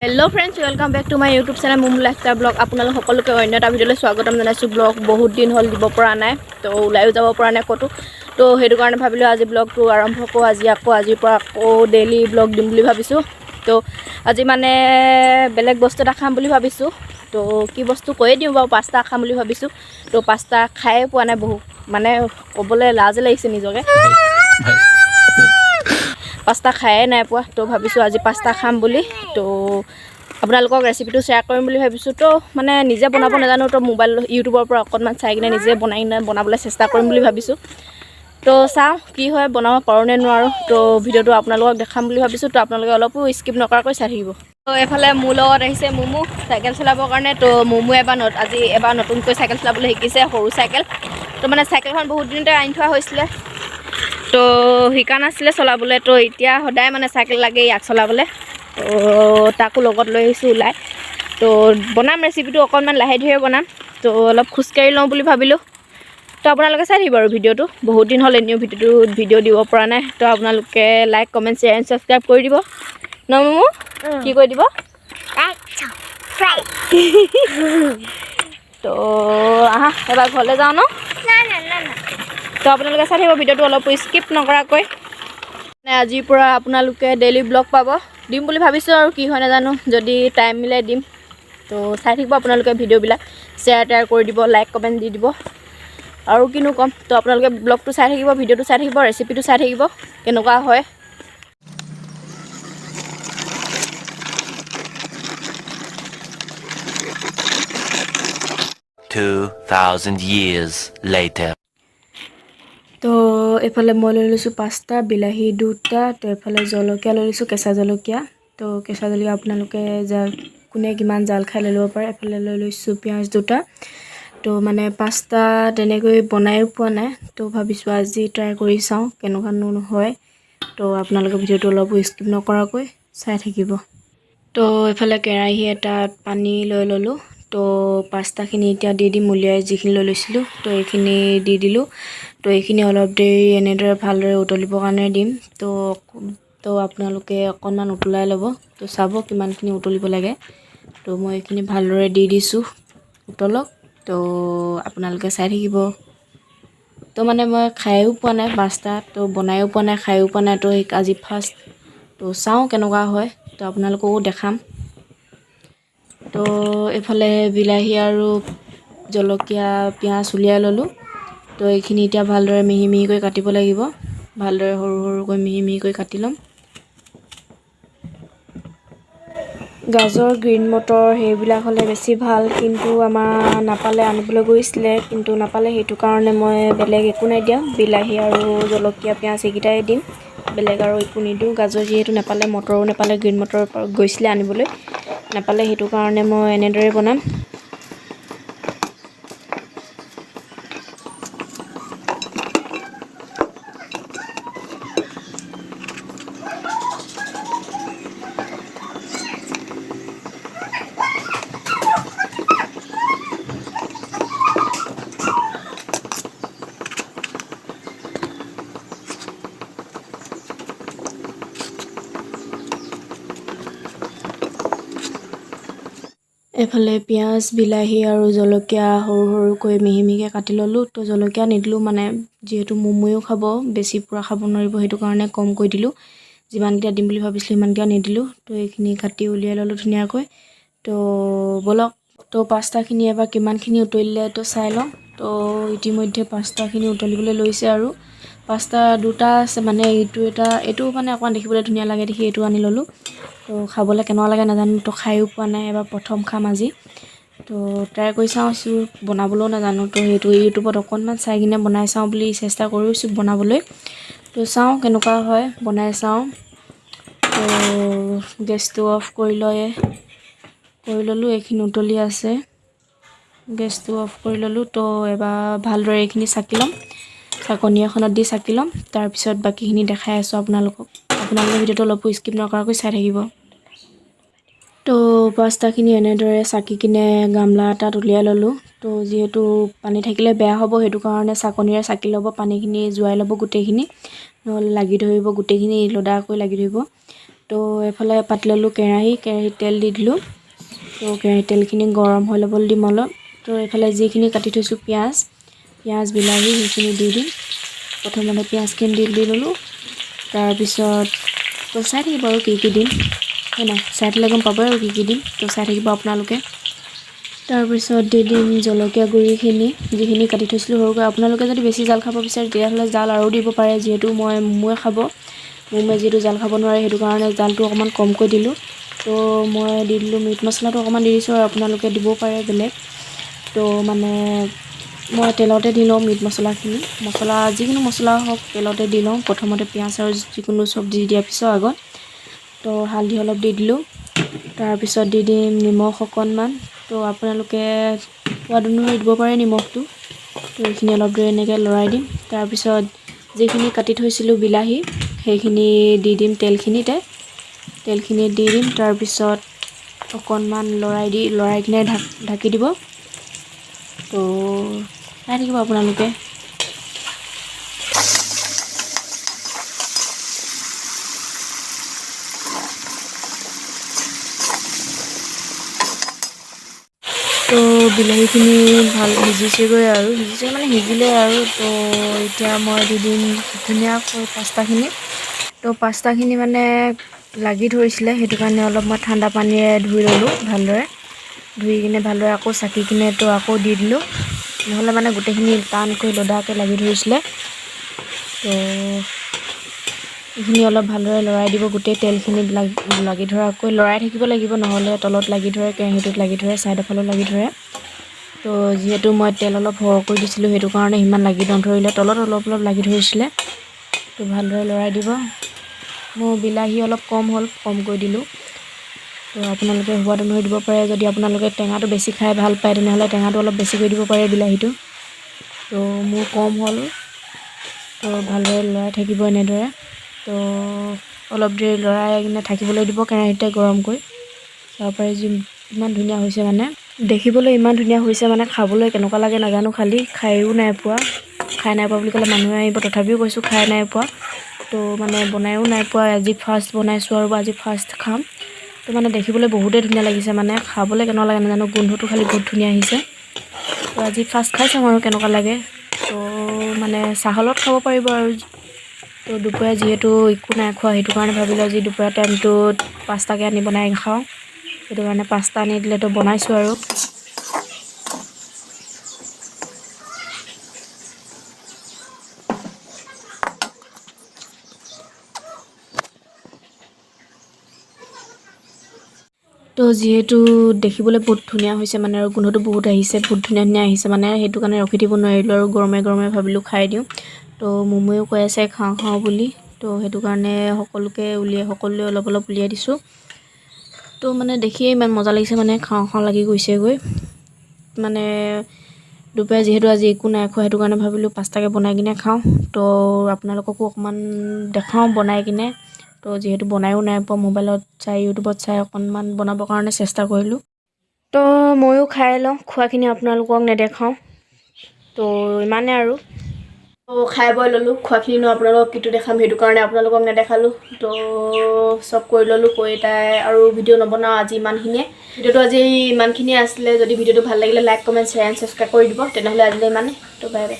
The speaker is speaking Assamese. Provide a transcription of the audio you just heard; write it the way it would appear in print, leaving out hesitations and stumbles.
Hello friends, welcome back to my YouTube channel Momo lifestyle blog. আপোনালোক সকলোকে অন্য এটা ভিডিঅ'লৈ স্বাগতম জনাইছোঁ। ব্লগ বহুত দিন হ'ল দিব পৰা নাই, তো ওলায়ো যাব পৰা নাই ক'তো। তো সেইটো কাৰণে ভাবিলোঁ আজি ব্লগটো আৰম্ভ কৰোঁ। আজি আকৌ আজিৰ পৰা আকৌ ডেইলি ব্লগ দিম বুলি ভাবিছোঁ। তো আজি মানে বেলেগ বস্তু এটা খাম বুলি ভাবিছোঁ। তো কি বস্তু কৈয়ে দিওঁ বাৰু, পাস্তা খাম বুলি ভাবিছোঁ। তো পাস্তা খায়ে পোৱা নাই বহু, মানে ক'বলৈ লাজ লাগিছে নিজকে, পাস্তা খায়ে নাই পোৱা। তো ভাবিছোঁ আজি পাস্তা খাম বুলি। তো আপোনালোকক ৰেচিপিটো শ্বেয়াৰ কৰিম বুলি ভাবিছোঁ। তো মানে নিজে বনাব নাজানো, তো মোবাইল ইউটিউবৰ পৰা অকণমান চাই কিনে নিজে বনাই কিনে বনাবলৈ চেষ্টা কৰিম বুলি ভাবিছোঁ। তো চাওঁ কি হয়, বনাব পাৰোঁ নে নোৱাৰোঁ। তো ভিডিঅ'টো আপোনালোকক দেখাম বুলি ভাবিছোঁ। তো আপোনালোকে অলপো স্কিপ নকৰাকৈ চাই থাকিব। তো এইফালে মোৰ লগত আহিছে মুমু চাইকেল চলাবৰ কাৰণে। তো মুমু এবাৰ আজি এবাৰ নতুনকৈ চাইকেল চলাবলৈ শিকিছে, সৰু চাইকেল। তো মানে চাইকেলখন বহুত দিনতে আনি থোৱা হৈছিলে, তো শিকা নাছিলে চলাবলৈ। তো এতিয়া সদায় মানে চাইকেল লাগে ইয়াক চলাবলৈ। তো তাকো লগত লৈ আহিছোঁ ওলাই। তো বনাম ৰেচিপিটো অকণমান লাহে ধীৰে বনাম। তো অলপ খোজকাঢ়ি লওঁ বুলি ভাবিলোঁ। তো আপোনালোকে চাই থাকিব আৰু ভিডিঅ'টো। বহুত দিন হ'ল এনেও ভিডিঅ'টো ভিডিঅ' দিব পৰা নাই। তো আপোনালোকে like, comment, share and subscribe কৰি দিব ন মুমু? কি কৰি দিব? Subscribe. তো আহা, এবাৰ ঘৰলৈ যাওঁ ন? না না না না। তো আপোনালোকে চাই থাকিব ভিডিঅ'টো অলপ স্কিপ নকৰাকৈ। মানে আজিৰ পৰা আপোনালোকে ডেইলি ব্লগ পাব, দিম বুলি ভাবিছোঁ আৰু কি হয় নাজানো, যদি টাইম মিলাই দিম। তো চাই থাকিব আপোনালোকে ভিডিঅ'বিলাক, শ্বেয়াৰ টেয়াৰ কৰি দিব, লাইক কমেণ্ট দি দিব, আৰু কিনো ক'ম। তো আপোনালোকে ব্লগটো চাই থাকিব, ভিডিঅ'টো চাই থাকিব, ৰেচিপিটো চাই থাকিব কেনেকুৱা হয়। 2,000 years later. তো এইফালে মই লৈ লৈছোঁ পাস্তা, বিলাহী দুটা, তো এইফালে জলকীয়া লৈ লৈছোঁ, কেঁচা জলকীয়া। তো কেঁচা জলকীয়া আপোনালোকে যা কোনে কিমান জাল খাই লৈ ল'ব পাৰে। এইফালে লৈ লৈছোঁ পিঁয়াজ দুটা। তো মানে পাস্তা তেনেকৈ বনায়ো পোৱা নাই, তো ভাবিছোঁ আজি ট্ৰাই কৰি চাওঁ কেনেকুৱানো হয়। তো আপোনালোকে ভিডিঅ'টো অলপো স্কিপ নকৰাকৈ চাই থাকিব। তো এইফালে কেৰাহী এটাত পানী লৈ ল'লোঁ। তো পাস্তাখিনি এতিয়া দি দিম উলিয়াই, যিখিনি লৈ লৈছিলোঁ। তো এইখিনি দি দিলোঁ। তো এইখিনি অলপ দেৰি এনেদৰে ভালদৰে উতলিবৰ কাৰণে দিম। তো তো আপোনালোকে অকণমান উতলাই ল'ব, তো চাব কিমানখিনি উতলিব লাগে। তো মই এইখিনি ভালদৰে দি দিছোঁ, উতলক। তো আপোনালোকে চাই থাকিব। তো মানে মই খায়ো পোৱা নাই পাস্তা, তো বনায়ো পোৱা নাই, খায়ো পোৱা নাই। তো আজি ফাৰ্ষ্ট, তো চাওঁ কেনেকুৱা হয়। তো আপোনালোককো দেখাম। তো এইফালে বিলাহী আৰু জলকীয়া, পিঁয়াজ উলিয়াই ল'লোঁ। তো এইখিনি এতিয়া ভালদৰে মিহি মিহিকৈ কাটিব লাগিব। ভালদৰে সৰু সৰুকৈ মিহি মিহিকৈ কাটি ল'ম। গাজৰ, গ্ৰীণ মটৰ সেইবিলাক হ'লে বেছি ভাল, কিন্তু আমাৰ নাপালে, আনিবলৈ গৈছিলে কিন্তু নাপালে। সেইটো কাৰণে মই বেলেগ একো নাই দিয়া, বিলাহী আৰু জলকীয়া, পিঁয়াজ এইকেইটাই দিম, বেলেগ আৰু একো নিদিওঁ। গাজৰ যিহেতু নাপালে, মটৰো নাপালে, গ্ৰীণ মটৰ গৈছিলে আনিবলৈ নাপালে, সেইটো কাৰণে মই এনেদৰে বনাম। এইফালে পিঁয়াজ, বিলাহী আৰু জলকীয়া সৰু সৰুকৈ মিহি মিহিকৈ কাটি ল'লোঁ। তো জলকীয়া নিদিলোঁ, মানে যিহেতু মমোও খাব, বেছি পূৰা খাব নোৱাৰিব, সেইটো কাৰণে কমকৈ দিলোঁ। যিমানকেইটা দিম বুলি ভাবিছিলোঁ সিমানকেইটা নিদিলোঁ। তো এইখিনি কাটি উলিয়াই ল'লোঁ ধুনীয়াকৈ। তো ব'লক, তো পাস্তাখিনি এবাৰ কিমানখিনি উতলিলে তো চাই লওঁ। তো ইতিমধ্যে পাস্তাখিনি উতলিবলৈ লৈছে আৰু পাস্তা দুটা আছে, মানে এইটো এটা, এইটো মানে অকণমান দেখিবলৈ ধুনীয়া লাগে দেখি এইটো আনি ল'লোঁ। তো খাবলৈ কেনেকুৱা লাগে নাজানো, তো খায়ো পোৱা নাই, এবাৰ প্ৰথম খাম আজি। তো ট্ৰাই কৰি চাওঁ, বনাবলৈও নাজানো। তো সেইটো ইউটিউবত অকণমান চাই কিনে বনাই চাওঁ বুলি চেষ্টা কৰিছোঁ বনাবলৈ। তো চাওঁ কেনেকুৱা হয়, বনাই চাওঁ। তো গেছটো অফ কৰি ল'লোঁ, এইখিনি উতলি আছে, গেছটো অফ কৰি ল'লোঁ। তো এবাৰ ভালদৰে এইখিনি চাকি ল'ম, চাকনি এখনত দি চাকি ল'ম, তাৰপিছত বাকীখিনি দেখাই আছোঁ আপোনালোকক। আপোনালোকে ভিডিঅ'টো অলপো স্কিপ নকৰাকৈ চাই থাকিব। তো পাস্তাখিনি এনেদৰে চাকি কিনে গামলা এটাত উলিয়াই ল'লোঁ। তো যিহেতু পানী থাকিলে বেয়া হ'ব, সেইটো কাৰণে চাকনিৰে চাকি ল'ব, পানীখিনি জোৱাই ল'ব গোটেইখিনি, নহ'লে লাগি ধৰিব, গোটেইখিনি লদাকৈ লাগি ধৰিব। তো এইফালে পাতি ল'লোঁ কেৰাহী, কেৰাহীত তেল দি দিলোঁ। তো কেৰাহীত তেলখিনি গৰম হৈ ল'বলৈ দিম অলপ। তো এইফালে যিখিনি কাটি থৈছোঁ পিঁয়াজ পিঁয়াজ বিলাহী সেইখিনি দি দিম। প্ৰথমতে পিঁয়াজখিনি দি দি ল'লোঁ, তাৰপিছত তো চাই থাকিব আৰু কি কি দিম, হয় নাই? চাই থাকিলে গম পাবই আৰু কি কি দিম, তো চাই থাকিব আপোনালোকে। তাৰপিছত দি দিম জলকীয়া গুড়িখিনি, যিখিনি কাটি থৈছিলোঁ সৰুকৈ। আপোনালোকে যদি বেছি জাল খাব বিচাৰে তেতিয়াহ'লে জাল আৰু দিব পাৰে, যিহেতু মই মোমোৱে খাব, মোমোৱে যিহেতু জাল খাব নোৱাৰে সেইটো কাৰণে জালটো অকণমান কমকৈ দিলোঁ। তো মই দি দিলোঁ মিট মছলাটো অকণমান দি দিছোঁ, আৰু আপোনালোকে দিবও পাৰে বেলেগ। তো মানে মই তেলতে দি লওঁ মিট মছলাখিনি, মছলা যিকোনো মছলা হওক তেলতে দি লওঁ প্ৰথমতে, পিঁয়াজ আৰু যিকোনো চব্জি দিয়াৰ পিছত আগত। তো হালধি অলপ দি দিলোঁ, তাৰপিছত দি দিম নিমখ অকণমান। তো আপোনালোকে সোৱাদ অনুসৰি দিব পাৰে নিমখটো। তো এইখিনি অলপ দেৰি এনেকৈ লৰাই দিম। তাৰপিছত যিখিনি কাটি থৈছিলোঁ বিলাহী সেইখিনি দি দিম তেলখিনিতে, তেলখিনি দি দিম। তাৰপিছত অকণমান লৰাই কিনে ঢাকি দিব। তো চাই থাকিব আপোনালোকে। তো বিলাহীখিনি ভাল সিজিছেগৈ আৰু, সিজিছে মানে সিজিলে আৰু। তো এতিয়া মই দি দিম ধুনীয়াকৈ পাস্তাখিনি। তো পাস্তাখিনি মানে লাগি ধৰিছিলে, সেইটো কাৰণে অলপ মই ঠাণ্ডা পানীৰে ধুই ল'লোঁ ভালদৰে, ধুই কিনে ভালদৰে আকৌ চাকি কিনে তো আকৌ দি দিলোঁ, নহ'লে মানে গোটেইখিনি টানকৈ লদাকৈ লাগি ধৰিছিলে। তো এইখিনি অলপ ভালদৰে লৰাই দিব, গোটেই তেলখিনি লাগি ধৰাকৈ লৰাই থাকিব লাগিব, নহ'লে তলত লাগি ধৰে, কেৰাহীটোত লাগি ধৰে, ছাইডৰ ফালেও লাগি ধৰে। তো যিহেতু মই তেল অলপ সৰহকৈ দিছিলোঁ সেইটো কাৰণে সিমান লাগি নধৰিলে, তলত অলপ অলপ লাগি ধৰিছিলে। তো ভালদৰে লৰাই দিব। মোৰ বিলাহী অলপ কম হ'ল, কমকৈ দিলোঁ। তো আপোনালোকে সোৱাদ অনুসৰি দিব পাৰে, যদি আপোনালোকে টেঙাটো বেছি খাই ভাল পায় তেনেহ'লে টেঙাটো অলপ বেছিকৈ দিব পাৰে বিলাহীটো। তো মোৰ কম হ'ল। তো ভালদৰে লৰাই থাকিব এনেদৰে। তো অলপ দেৰি লৰাই কিনে থাকিবলৈ দিব কেৰাহীতে গৰমকৈ। চাব পাৰে ইমান ধুনীয়া হৈছে, মানে দেখিবলৈ ইমান ধুনীয়া হৈছে, মানে খাবলৈ কেনেকুৱা লাগে নাজানো, খালি খায়ো নাই পোৱা। খাই নাই পোৱা বুলি ক'লে মানুহে আহিব, তথাপিও কৈছোঁ খাই নাই পোৱা। তো মানে বনায়ো নাই পোৱা, আজি ফাৰ্ষ্ট বনাইছোঁ আৰু আজি ফাৰ্ষ্ট খাম। তো মানে দেখিবলৈ বহুতেই ধুনীয়া লাগিছে, মানে খাবলৈ কেনেকুৱা লাগে নাজানো, গোন্ধটো খালি বহুত ধুনীয়া আহিছে। তো আজি ফাৰ্ষ্ট খাই চাম আৰু কেনেকুৱা লাগে। তো মানে চাহৰ লগত খাব পাৰিব আৰু। তো দুপৰীয়া যিহেতু একো নাই খোৱা, সেইটো কাৰণে ভাবিলোঁ আজি দুপৰীয়া টাইমটোত পাস্তাকে আনি বনাই খাওঁ, সেইটো কাৰণে পাস্তা আনি দিলে তো বনাইছোঁ আৰু। তো যিহেতু দেখিবলৈ বহুত ধুনীয়া হৈছে মানে, আৰু গোন্ধটো বহুত আহিছে, বহুত ধুনীয়া ধুনীয়া আহিছে মানে, সেইটো কাৰণে ৰখি দিব নোৱাৰিলোঁ আৰু গৰমে গৰমে ভাবিলোঁ খাই দিওঁ। তো মোমোৱেও কৈ আছে খাওঁ খাওঁ বুলি, তো সেইটো কাৰণে সকলোকে উলিয়াই সকলোৱে অলপ অলপ উলিয়াই দিছোঁ। তো মানে দেখিয়ে ইমান মজা লাগিছে, মানে খাওঁ খাওঁ লাগি গৈছেগৈ। মানে দুপৰীয়া যিহেতু আজি একো নাই খোৱা, সেইটো কাৰণে ভাবিলোঁ পাস্তাকে বনাই কিনে খাওঁ। তো আপোনালোককো অকণমান দেখাওঁ বনাই কিনে। তো যিহেতু বনায়ো নাই পোৱা, মোবাইলত চাই ইউটিউবত চাই অকণমান বনাবৰ কাৰণে চেষ্টা কৰিলোঁ। তো ময়ো খাই লওঁ, খোৱাখিনি আপোনালোকক নেদেখাওঁ। তো ইমানে আৰু। তো খাই বৈ ল'লোঁ, খোৱাখিনিনো আপোনালোকক কিটো দেখাম সেইটো কাৰণে আপোনালোকক নেদেখালোঁ। তো চব কৰি ল'লোঁ, কৰি তাই আৰু ভিডিঅ' নবনাওঁ আজি ইমানখিনিয়ে। ভিডিঅ'টো আজি ইমানখিনিয়ে আছিলে। যদি ভিডিঅ'টো ভাল লাগিলে like, comment, share and subscribe কৰি দিব। তেনেহ'লে আজিলৈ ইমানেই। তো বাই বাই।